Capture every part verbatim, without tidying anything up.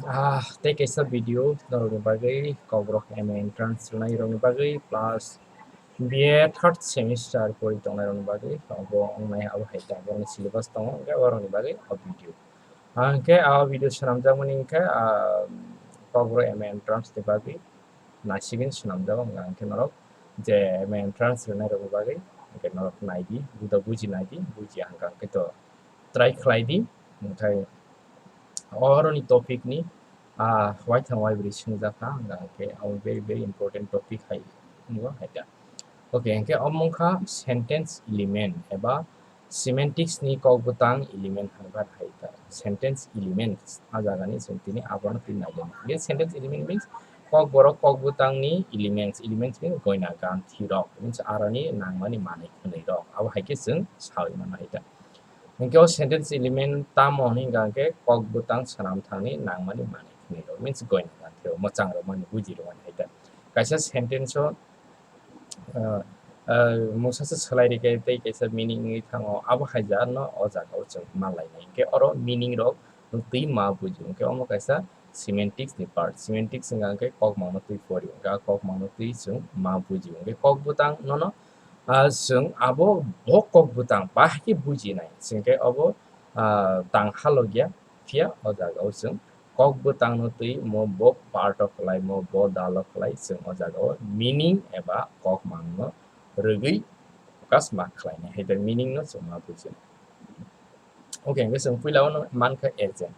Ah, tei kaisa video norokni bagwi, Kokborok M A entrance rwnairokni bagwi, plus B A third semester pori tongnairokni bagwi, obo wngnai abo hai tabukni syllabus tongo, hwnkhe orokni bagwi o video. Ah, hwnkhe o video swnamjakmani hwnkhe, ah, Kokborok M A entrance ni bagwi naisigwino swnamjago, hwnkha hwnkhe norok je M A entrance rwnairokni bagwi, hwnkhe norok naidi, buda buji naidi, bujiya hwnkha hwnkhe to try khlaidi, hwnkhe oroni topic ni, ah, waithang waibrwi swngjak kha, hwnkha hwnkhe abo very, very important topic hai wngo hai kha. Okay, hwnkhe omo wngkha sentence element eba semantics ni kok bwtang element hwnba hai kha. Sentence elements, a jaga ni chwng tini abono twi naidi. Hwnkhe sentence element means Kokborok kok bwtang ni elements, elements means goina ganthi rok, means aroni nangmani manwi khwnwi rok, abo hai khe chwng sawi mano hai kha. Hwnkhe o sentence element tamo hwnwi hwnkha hwnkhe kok bwtang swnamthangni nangmani manwi khwnwi rok, means goina ganthi rok, mwchang rok mani buji rok mani hai kha. Kaisa sentence o, ah, ah, mungsa se swlai rikhe tei kaisa meaning wngwi thango, abo hai jat no o jaga o chwng ma lainai. Hwnkhe oro meaning rok twi ma buji, hwnkhe omo kaisa semantics ni part. Semantics wngkha hwnkhe kokmang no twi pori, hwnkhe a kokmang no twi chwng ma buji, hwnkhe kok bwtang nono, ah, chwng abo bo kok bwtang bahai khe bujinai, chwng khe obo, ah, tang halok ya, phiya o jaga o chwng kok bwtang no twi mo bo part o khlai, mo bo dal o khlai, chwng o jaga o meaning eba kokmang no rwgwi focus ma khlainai, hai meaning no chwng ma bujinai. Okay, hwnkhe chwng puila o mankha agent.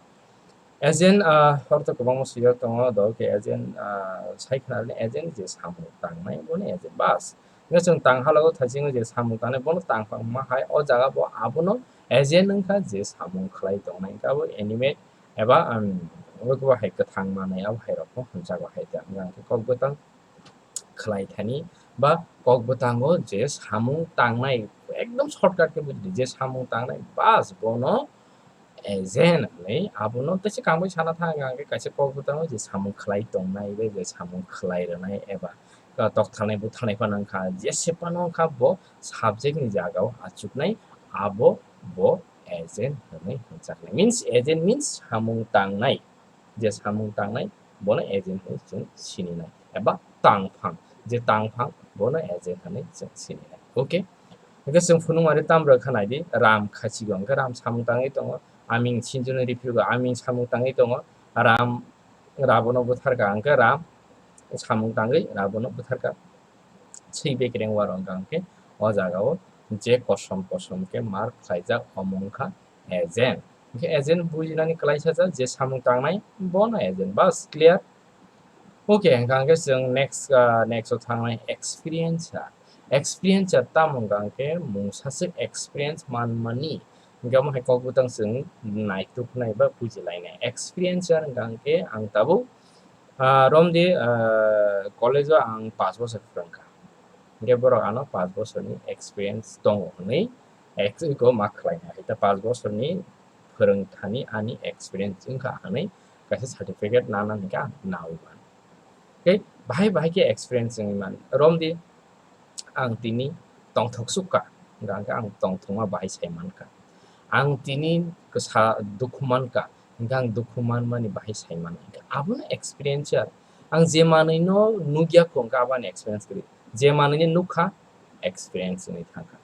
Agent, ah, ortho kwbangma swijak tongo, do khe agent, ah, sai khna rwni agent je samung tangnai, bono agent bas. Hwnkhe chwng tang halogo thaisingo je samung tangnai, bono tangphang ma hai, o jaga bo abono agent wngkha je samung khlai tongnai, hwnkhe abo animate eba, um, abo hai kwthang manwi, abo hai rokno hwnjago hai khe, hwnkhe kok bwtang khlai thani ba kok bwtango je samung tangnai, ekdom shortcut khe bujidi, je samung tangnai bas bono agent hwnwi abono teisa kangbai sana thang ang khe kaisa kok bwtango je samung khlai tongnai bai je samung khlai rwnai eba tokthannai buthanai phano wngkha, jese phano wngkha bo subject ni jaga o achuknai, abo bo agent hwnwi hwnjaknai. Means agent means samung tangnai, je samung tangnai bono agent hwnwi chwng sininai eba tangphang, je tangphang bono agent hwnwi chwng sininai. Okay, hwnkhe chwng phunukmani tamrok kha naidi, Ram khachigo hwnkhe Ram samung tangwi tongo, aming sinjoni riphigo aming samung tangwi tongo, Ram Rabono butharkha hwnkhe Ram samung tangwi Rabono butharkha. Swi bekereng waro wngkha hwnkhe o jaga o je kosom kosom khe mark khlaijak omo wngkha agent. Hwnkhe agent bujinani klaisa ja je samung tangnai bono agent, bas clear. Okay, hwnkha hwnkhe chwng next, ah, next o thangnai experiencer. Experiencer tamo wngkha hwnkhe mungsa se experience manmani, hwnkhe omo hai kok bwtang chwng naituknai ba bujilainai. Experiencer wngkha hwnkhe ang tabuk, ah, romdi, ah, college o ang pash bosor phrwngkha, hwnkhe borok ano pash bosorni experience tongo hwnwi ex-, iko ma khlainai. Hwnkhe pash bosorni phwrwngthani ani experience wngkha hwnwi kaisa certificate nana hwnkhe ang nawi mano. Tei bahai bahai khe experience wngwi mano. Romdi ang tini tongthok sukha, hwnkha hwnkhe ang tongthokma bahai sai mankha. Ang tini kwsa dukhu mankha, hwnkha ang dukhu manmani bahai sai mano. Hwnkha abono experiencer. Ang je manwino nukya kho, hwnkha aboni experience kwrwi. Je manwino nukha, experience wngwi thangkha.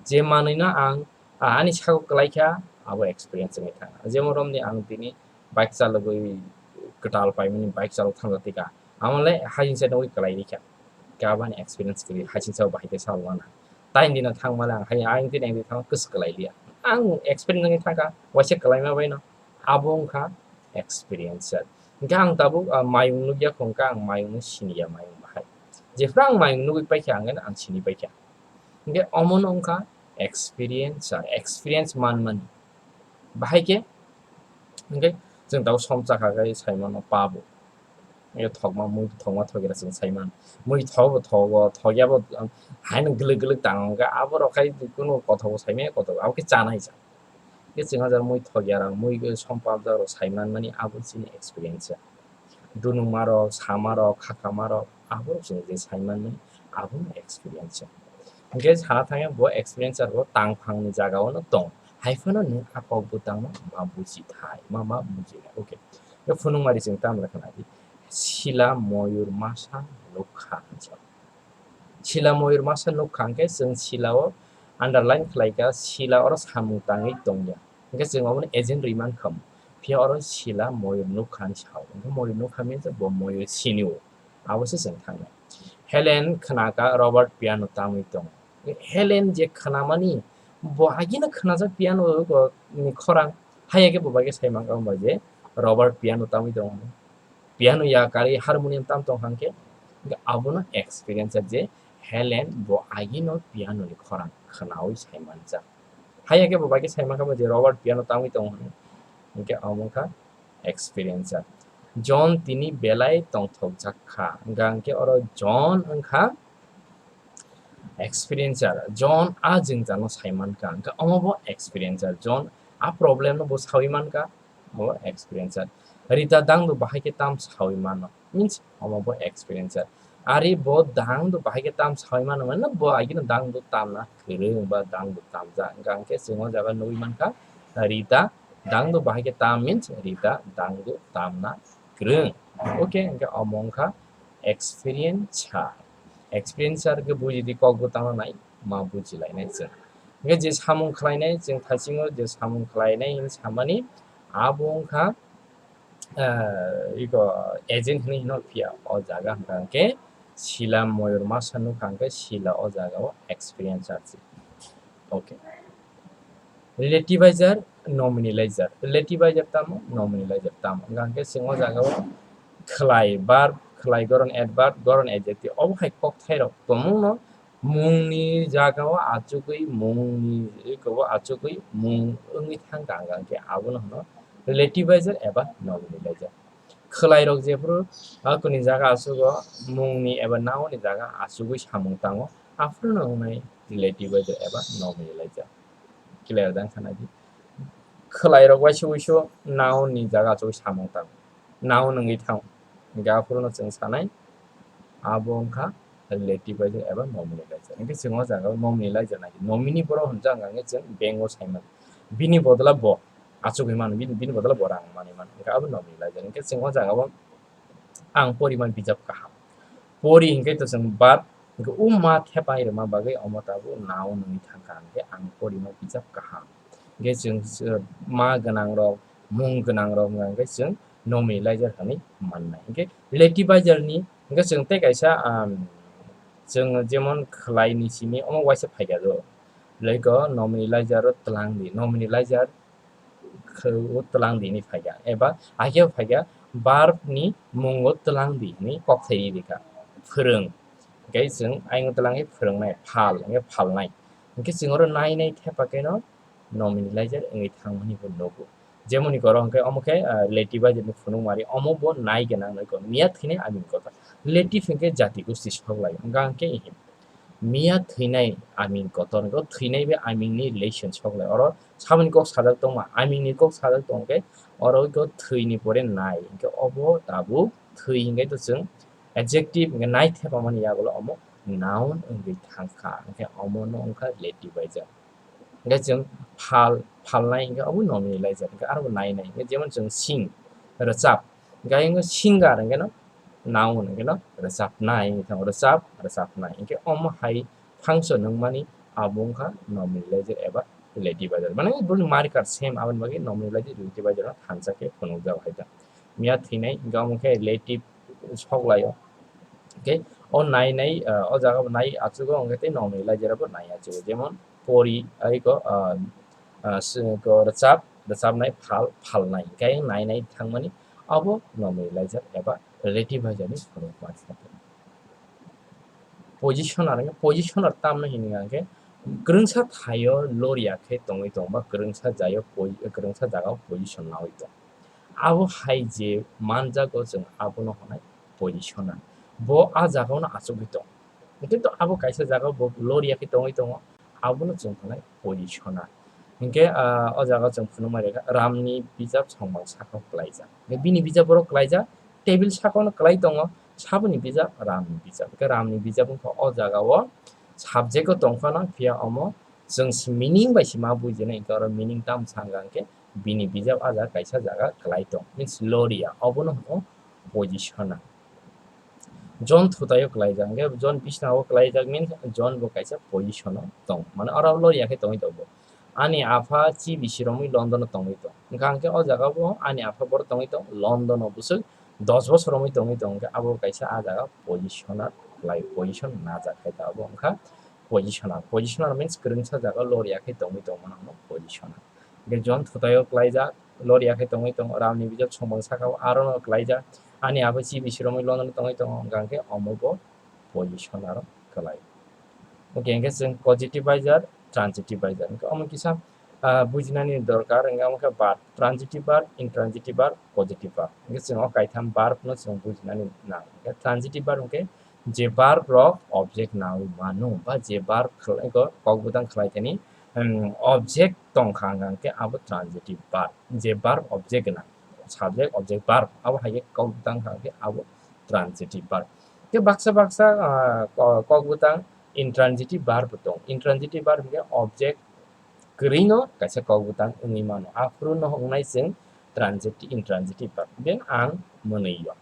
Je manwino ang, a, ani sago kwlaikha, abo experience wngwi thangkha. Jemon romni ang tini bike chalogwi kwtal paimani bike chalok thangjaktikha. Amole hasingsa nugwi kwlai rikha. Khe aboni experience kwrwi hasingsa bahai khe salmana. Taini dino thangmale ang hai, ang tini ang tini thangma kwswk kwlai liya. Ang experience wngwi thangkha, waisa kwlaima baino. Abo wngkha experiencer. Hwnkhe ang tabuk, ah, mayung nukya kho, hwnkhe ang mayungno siniya mayung bahai. Jephru ang mayung nugwi paikha, ang, ang sini paikha. Hwnkhe omono wngkha experiencer, experience manmani. Bahai khe, hwnkhe chwng tabuk som chakha khe sai mano pabo. Hwnkhe thokma, mui thokma thokira chwng sai mano. Mui thokbo thogo, thokyabo, um, haino gwlwk gwlwk tango, hwnkhe aborok khai kunu kothokbo sai manya kothok, abo khe chanai cha. Khe chwng hajar mui thokya rok, mui som pabjak rok sai manmani abo chini experience ya. Dunungma rok, sama rok, khakama rok, abo chwng je sai manmani abo experience ya. Hwnkhe sana thangya bo experience ya bo tangphang ni jaga o no tong. Hai phano nwng a kok bwtangno ma buji thai, ma, ma buji nai. Okay. Phunukmari chwng tamle khna di. Sila moyur masa nukha hinwi sa. Sila moyur masa nukha hwnkhe chwng sila o underline khlai kha, sila oro samung tangwi tongya. Hwnkhe chwng obono agent rwi mankha. Phiya oro sila moyur nukha hinwi sao. Hwnkhe moyur nukha means bo moyur sinio. Abo se chwng thangnai. Helen khna kha Robert piano tamwi tongo. Helen je khnamani, bo agino khnajak piano ni khorang. Haiya khe bo bai khe sai mankha je Robert piano tamwi tongo. Piano ya karwi harmonium tam tong hang khe, hwnkhe abono experiencer je Helen bo agino piano ni khorang khnaui sai manjak. Haiya khe bo bai khe sai mankha je Robert piano tamwi tongo hwnwi, hwnkhe amo wngkha experiencer. John tini belai tongthokjak kha, hwnkha hwnkhe oro John wngkha experiencer. John a jwngjano sai mankha, hwnkhe omo bo experiencer. John a problem no bo saui mankha, bo experiencer. Rita dangdo bahai khe tam saui mano, means omo bo experiencer. Ari bo dangdo bahai khe tam saui mano, mane bo agino dangdo tamna kwrwng ba dangdo tamjak. Hwnkha hwnkhe chwng o jaga nugui mankha, Rita dangdo bahai khe tam means Rita dangdo tamna kwrwng. Okay, hwnkhe omo wngkha experiencer. Experiencer khe buji di kok bwtangno nai ma buji lainai chwng. Hwnkhe je samung khlainai chwng thaisingo je samung khlainai hinwi samani abo wngkha, ah, iko agent hinwi hino phiya o jaga hwnkha hwnkhe sila moyur masa nukha hwnkhe sila o jaga o experiencer se. Okay. Relativizer, nominalizer. Relativizer tamo, nominalizer tamo. Hwnkha hwnkhe chwng o jaga o khlai verb, khlai goron adverb, goron adjective. Obo hai kokthairok tongmungno mungni jaga o achugwi mungni iko o achugwi mung wngwi thangkha, hwnkha hwnkhe abono hwno relativizer eba nominalizer. Khwlairok jephuru akuni jaga achugo mungni eba noun ni jaga achugwi samung tango, aphuru no wngnai relativizer eba nominalizer. Clear da wngkha nai di? Khwlairok waisa waisa noun ni jaga achugwi samung tango. Noun wngwi thango. Hwnkhe aphuru no chwng sanai abo wngkha relativizer eba nominalizer. Hwnkhe chwng o jaga o nominalizer nai di. Nominee borok hwnjak hwnkha hwnkhe chwng bank o sai mano. Bini bodol o bo achugwi mano, bini, bini bodol o bo rang manwi mano. Hwnkhe abo nominalizer. Hwnkhe chwng o jaga o ang poriman bijap kaham. Pori hwnkhe to chwng verb, hwnkhe o ma thepai rwma bagwi omo tabuk noun wngwi thangkha, hwnkhe ang poriman bijap kaham. Hwnkhe chwng, uh, ma gwnang rok, mung gwnang rok wngkha hwnkhe chwng nominalizer hinwi mannai. Hwnkhe relativizer ni hwnkhe chwng tei kaisa, um, chwng jemon khwlai ni simi omo waisa phaikha do. Loiko nominalizer o twlang di. Nominalizer khe o twlang di hinwi phaikha, eba hakhe phaikha verb ni mungo twlang di hinwi kok thai rikha, phwrwng. Hwnkhe chwng ayung twlang khe phwrwngnai, phal, hwnkhe phalnai. Hwnkhe chwng oro nai nai thepa khe no nominalizer wngwi thangmani bo nugo. Jemoni koro hwnkhe omo khe, ah, relativizer ni phunukmari, omo bo nai gwnang nai kok, miya thwinai aming kotor. Relative hwnkhe jati gosti sok lai, hwnkha hwnkhe ihim. Miya thwinai aming kotor, hwnkhe thwinai bai aming ni relation sok lai. Oro saboni kok sajak tongma, aming ni kok sajak tong khe oro khe thwi ni pore nai, hwnkhe obo tabuk thwi hwnkhe to chwng adjective hwnkhe nai thepamani yagulo omo noun wngwi thangkha, hwnkhe omo no wngkha relativizer. Hwnkhe chwng phal, phalnai hwnkhe obo nominalizer, hwnkhe aro bo nai nai, hwnkhe jemon chwng sing, rwchap, hwnkhe ayung singer hwnkhe no noun hwnkhe no rwchapnai, hwnkhe rwchap, rwchapnai, hwnkhe omo hai function wngmani abo wngkha nominalizer eba relativizer. Mane boni marker same aboni bagwi nominalizer, relativizer no thansa khe phunukjak hai ta. Miya thwinai, hwnkhe omo khe relative sok laio. Hwnkhe o nai nai, ah, o jaga bo nai achugo, hwnkhe tei nominalizer bo nai achugo. Jemon pori, ariko, ah, ah, si-, ko rwchap, rwchapnai, phal, phalnai. Hwnkhe nai nai thangmani abo nominalizer eba relativizer ni phunukma. Positioner, hwnkhe positioner tamno hini hwnkhe kwrwngsa thaio loriya khe tongwi tongba, kwrwngsa jayo poi-, kwrwngsa jagao position naui tong. Abo hai je manjago chwng abono hwnai positioner. Bo a jagao no achugwi tong. Hwnkhe to abo kaisa jagao bo loriya khe tongwi tongo, abono chwng hwnai positioner. Hwnkhe, ah, o jagao chwng phunukmani rwkha Ramni bijap songmang sakao klaijak. Hwnkhe bini bijap borok klaijak, table sakao no klai tongo, saboni bijap Ramni bijap. Hwnkhe Ramni bijap wngkha o jagao subject o tongphano, phiya omo Chwng meaning bai se ma bujinai, hwnkhe oro meaning tamo sa hwnkha hwnkhe bini bijap a jaga kaisa jaga kwlai tong, means loria, obono hwno positioner. John thutaio kwlaijak, hwnkhe John bisnao kwlaijak means John bo kaisa position o tong, mane oro loria khe tongwi tongo. Ani apha chibisi romwi London o tongwi tong, hwnkha hwnkhe o jaga bo ani apha boro tongwi tong London o bwswk dos bosor romwi tongwi tong, hwnkhe abo kaisa a jaga positioner kwlai, position najak khai ta abo wngkha positioner. Positioner means kwrwngsa jaga loria khe tongwi tongmano hwno positioner. Hwnkhe John thutaio kwlaijak, loria khe tongwi tongo, Ramni bijap songmang saka o arono kwlaijak, ani apha chibisi romwi London o tongwi tongo, hwnkha hwnkhe omo bo positioner o kwlai. Okay, hwnkhe chwng causative bizer, transitive bizer. Hwnkhe omo kisa, ah, bujinani dorkar, hwnkhe omo khe verb, transitive verb, intransitive verb, causative verb. Hwnkhe chwng o kaitham verb no chwng bujinani nang. Hwnkhe transitive verb hwnkhe je verb rok object nawi mano, ba je verb khlai-, kok bwtang khlai thani, um, object tongkha hwnkha hwnkhe abo transitive verb. Je verb object gwnang, subject, object, verb, abo hai khe kok bwtang hwnkha hwnkhe abo transitive verb. Tei baksa baksa, ah, ko-, kok bwtang intransitive verb bo tong. Intransitive verb hwnkhe object kwrwino kaisa kok bwtang wngwi mano. Aphuru no wngnai chwng transitive, intransitive verb. Then ang mwnwi o.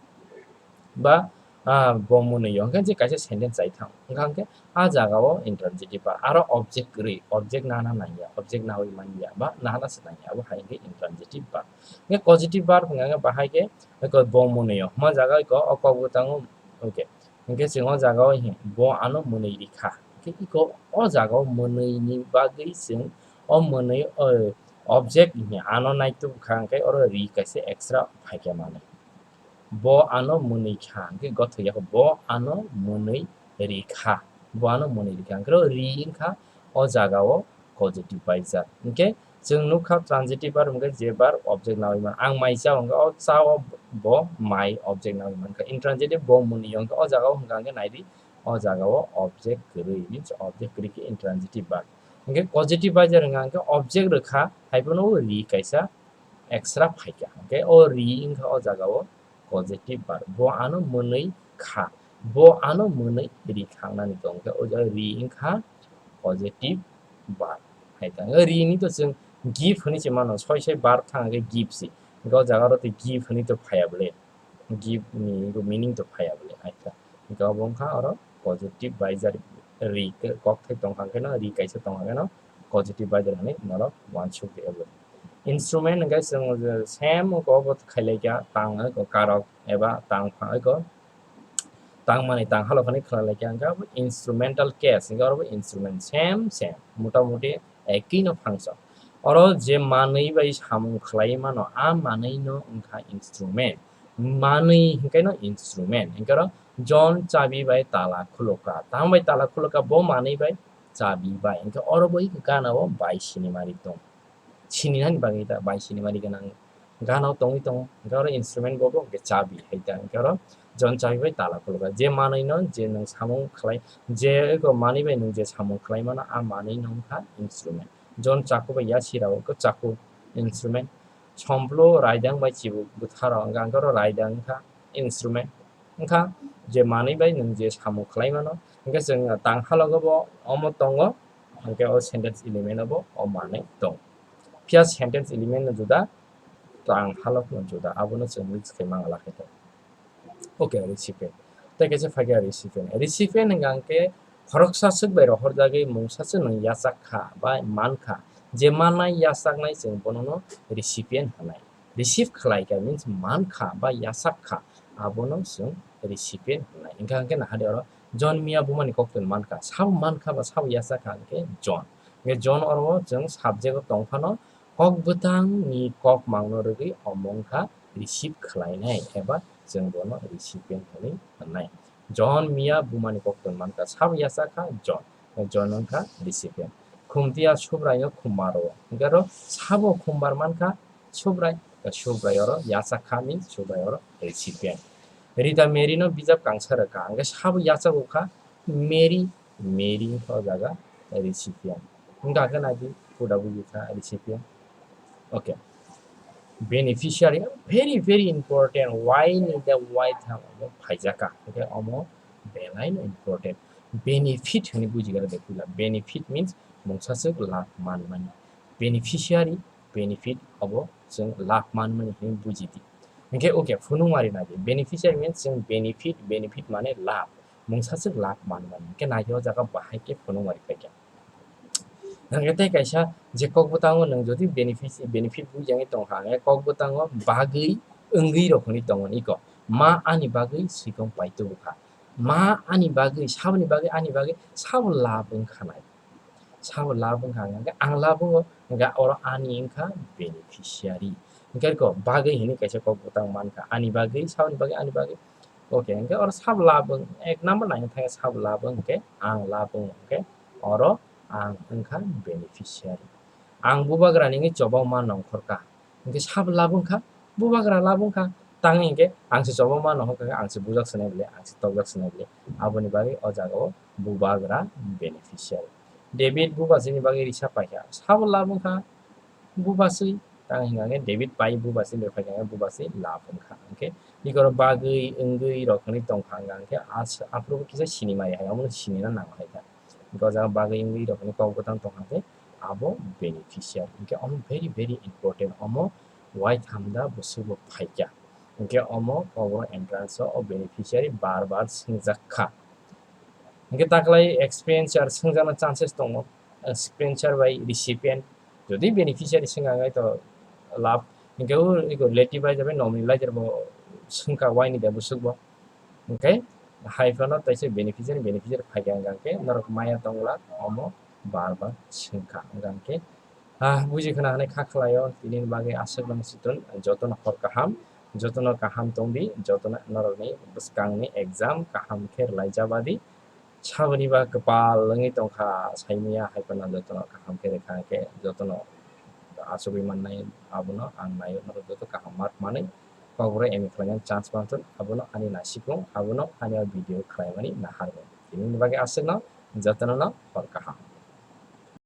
Ba, ah, bo mwnwi o. Hwnkhe je kaisa sentence chai thang. Hwnkha hwnkhe a jaga o intransitive verb. Aro object kwrwi, object nana nangya, object nawi manya, ba nana se nangya. Abo hai hwnkhe intransitive verb. Hwnkhe causative verb hwnkha hwnkhe bahai khe, eko bo mwnwi o. Hwnma jaga eko o kok bwtang o, okay. Hwnkhe chwng o jaga o hi, bo ano mwnwi rikha. Hwnkhe eko o jaga o mwnwi ni bagwi chwng o mwnwi, o object hi ano naitubkha, hwnkhe oro ri kaisa extra phaikha manwi. Bo ano mwnwi kha, hwnkhe gothok yakho bo ano mwnwi rikha. Bo ano mwnwi rikha, hwnkhe oro ri wngkha o jaga o causative bizer. Hwnkhe chwng nukha transitive verb hwnkhe je verb object nawi mano. Ang mai cha hwnkhe o cha o bo mai object nawi mankha. Intransitive bo mwnwi o hwnkhe o jaga o hwnkha hwnkhe naidi o jaga o object kwrwi, means object kwrwi khe intransitive verb. Hwnkhe causative bizer hwnkha hwnkhe object rwkha, haiphano o ri kaisa extra phaikha. Hwnkhe o ri wngkha o jaga o causative verb. Bo ano mwnwi kha. Bo ano mwnwi ri khangnani tong khe o jaga ri wngkha causative verb. Hai ta ri ni to chwng give hwnwi se mano, soi soi verb thang khe give se. Hwnkhe o jaga ro tei give hwnwi to phaiya bole. Give ni bo meaning to phaiya bole. Hai ta. Hwnkhe obo wngkha oro causative bizer ri khe kok thai tong kha khe no ri kaisa tong kha khe no causative bizer hwnwi norok uansuk di abo. Instrument hwnkhe chwng same wngkha obo khailai kha tang wngkha karok eba tang pha wngkha tang mani tang halo phani khlai lai kha hwnkhe abo instrumental case hwnkhe oro bo instrument same same mota moti ekino function. Oro je manwi bai samung khlai mano a manwi no wngkha instrument. Manwi hwnkhe no instrument. Hwnkhe oro John chabi bai tala khulukha. Tamo bai tala khulukha bo manwi bai chabi bai. Hwnkhe oro bo gana o bai sinimari tong. Sininani bagwi ta bai sinimari gwnang gana o tongwi tongo. Hwnkhe oro instrument bo bo hwnkhe chabi hai ta. Hwnkhe oro John chabi bai tala khulukha. Je manwi no je nwng samung khlai, je eko manwi bai nwng je samung khlai mano a manwi no wngkha instrument. John chaku bai yasi rao khe chaku instrument. Somplo raidang bai chibuk bwtha rao hwnkha hwnkhe oro raidang wngkha instrument. Wngkha je manwi bai nwng je samung khlai mano. Hwnkhe chwng tang halogo bo omo tongo, hwnkhe o sentence element o bo o manwi tongo. Phiya sentence element no juda, tang halok no juda, abono chwng mix khai mangala khe tongo. Okay, recipient. Tei kaisa phaikha recipient. Recipient hwnkha hwnkhe khoroksa swk bai rohorjagwi mungsa swk nwng yachak kha ba man kha. Je mannai yachaknai chwng bonono recipient hwnai. Receive khlai kha means man kha ba yachak kha, abono chwng recipient hwnai. Hwnkha hwnkhe nahadi oro John Miya bumani koktwma man kha. Sabo man kha ba sabo yachak kha hwnkhe John. Hwnkhe John oro chwng subject o tong phano kok bwtang ni kok mangno rwgwi omo wngkha receive khlainai eba chwng bono recipient hwnwi hwnnai. John Miya bumani koktwma man kha, sabo yachak kha John. John wngkha recipient. Khumtiya Subrai no khumbar o. Hwnkhe oro sabo khumbar man kha Subrai. Subrai oro yachak kha means Subrai oro recipient. Rita Mary no bijap kangsa rwkha. Hwnkhe sabo yachago kha Mary, Mary wngkha o jaga recipient. Wngkha khe naidi, puda buji kha recipient. Okay. Beneficiary, very, very important. Why ni the why tha omo phaijaka. Okay, omo belai no important. Benefit hwnwi bujigara de puila. Benefit means mungsaswk lab manmani. Beneficiary, benefit obo chwng lab manmani hinwi buji di. Hinkhe okay, phunukmari nai di. Beneficiary means chwng benefit, benefit mane lab. Mungsaswk lab manmani. Hinkhe nai di o jaga bahai khe phunukmari khaikha. Hinkhe tei kaisa je kok bwtango nwng jodi benefit, benefit bujagwi tongkha, hinkhe kok bwtango bagwi wngwi rok hinwi tongo niko. Ma ani bagwi swikang pai tubukha. Ma ani bagwi, saboni bagwi, ani bagwi sabo lab wngkha nai. Sabo lab wngkha, hinkhe ang lab wngo, hinkhe oro ani wngkha beneficiary. Hinkhe ko bagwi hinwi kaisa kok bwtang mankha, ani bagwi, saboni bagwi, ani bagwi. Okay, hinkhe oro sabo lab wng, ek number naina thangkhe sabo lab wng, hinkhe ang lab wngo, hinkhe oro ang wngkha beneficiary. Ang bubagrani wngwi choba ma nongkhorkha. Hinkhe sabo lab wngkha, bubagra lab wngkha. Tang hinkhe ang se choba ma nongkhorkha, ang se bujak swnai bwle, ang se tokjak swnai bwle. Aboni bagwi o jaga o bubagra beneficiary. David bubaswini bagwi risa paikha, sabo lab wngkha bubaswi. Tang hinkhe David pai bubaswi bai paikha, bubaswi lab wngkha. Hinkhe nikoro bagwi, wngwi rok hinwi tongkha hinkhe as-, aphuru kisa sinimari hai, omono sinina nango hai kha. Hinkhe o jaga bagwi wngwi rok hinwi kok bwtang tongkha khe abo beneficiary. Hinkhe omo very, very important. Omo waitham da bwswk bo phaikha. Hinkhe omo kok entrance o o beneficiary bar bar swngjak kha. Hinkhe taklai expenditure swngjakna chances tongo, expenditure by recipient. Jodi beneficiary swngkha khe to lab, hinkhe o ego relative by jabai nominalizer bo swngkha waini de bwswk bo. Hinkhe hai phano taisa beneficiary, beneficiary phaikha hinkhe norok maya tongla omo bar bar swngkha hinkhe. Ah, buji khna hinwi kha khlaio, tini bagwi aswk nang chwng jotono hor kaham, jotono kaham tongdi, jotono norokni bwskangni exam kaham khe rwlai jabadi. Saboni ba kwpal wngwi tongkha, saimaya hai phano jotono kaham khe rwkha khe, jotono achugwi mannai abono ang naio, norok joto kaham mark manwi kokborok M A khlaina chance manthun, abono ani naisik wng, abono ani o video khlaimani nahar wng. Tini bagwi aswk no, jotono no hor kaham.